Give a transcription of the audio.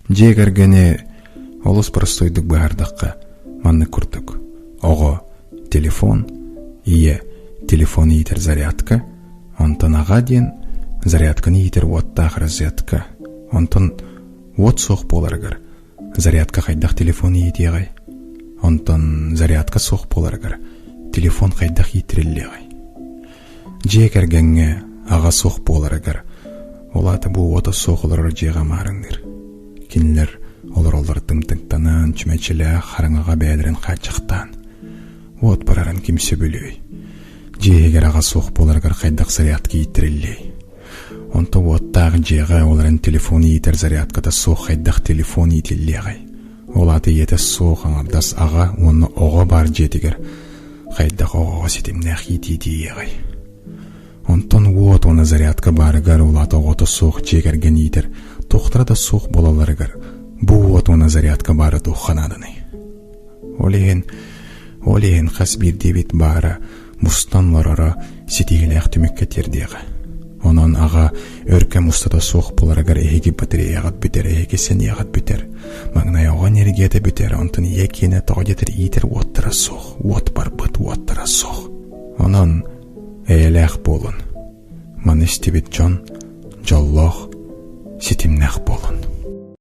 Дьиэ кэргэни олус боростуойдук быһаардахха, маннык курдук: оҕо телефон, ийэ телефон иитэр зарядка, онтон аҕа диэн зарядканы иитэр уоттаах розетка, онтон уот суох буоларыгар зарядка хайдах телефон иитиэҕэй? Онтон зарядка суох буоларыгар телефон хайдах ииттириллиэҕэй? Дьиэ кэргэҥҥэ аҕа суох буоларыгар, ол аата бу уота суох олорор дьиэҕэ маарынныыр. Кинилэр олороллор тымтыктанан, чүмэчилээх хараҥаҕа бэйэлэрин хааччахтаан, уот барарын ким сөбүлүөй? Дьиэ иһигэр аҕа суох буоларыгар хайдах зарядка ииттириллиэй? Онто уоттаах дьиэҕэ олорон телефон иитэр зарядката суох хайдах телефон иитиллиэҕэй? Ол аата ийэтэ суох аҥардас аҕа уонна оҕо баар дьиэтигэр хайдах оҕоҕо ситимнээх иитии тиийиэҕэй? Онтон уот уонна зарядка баарыгар ол аата оҕото суох дьиэ кэргэн иитэр туохтара да суох буолалларыгар бу уот уонна зарядка баара туохха нааданый? Ол иһин, ол иһин хас биирдиибит баара мустан олороро ситиһиилээх түмүккэ тиэрдиэҕэ. Онон аҕа өр кэм устата суох буоларыгар эһиги батареяҕыт бүтэр, эһиги сэниэҕит бүтэр. Маҥнай оҕо энергията бүтэр, онтон ийэ киэнэ тоҕо диэтэр иитэр уоттара суох, уот барбыт уоттара суох. Онон эйэлээх буолун. Маны истибит дьон дьоллоох, ситимнээх буолун.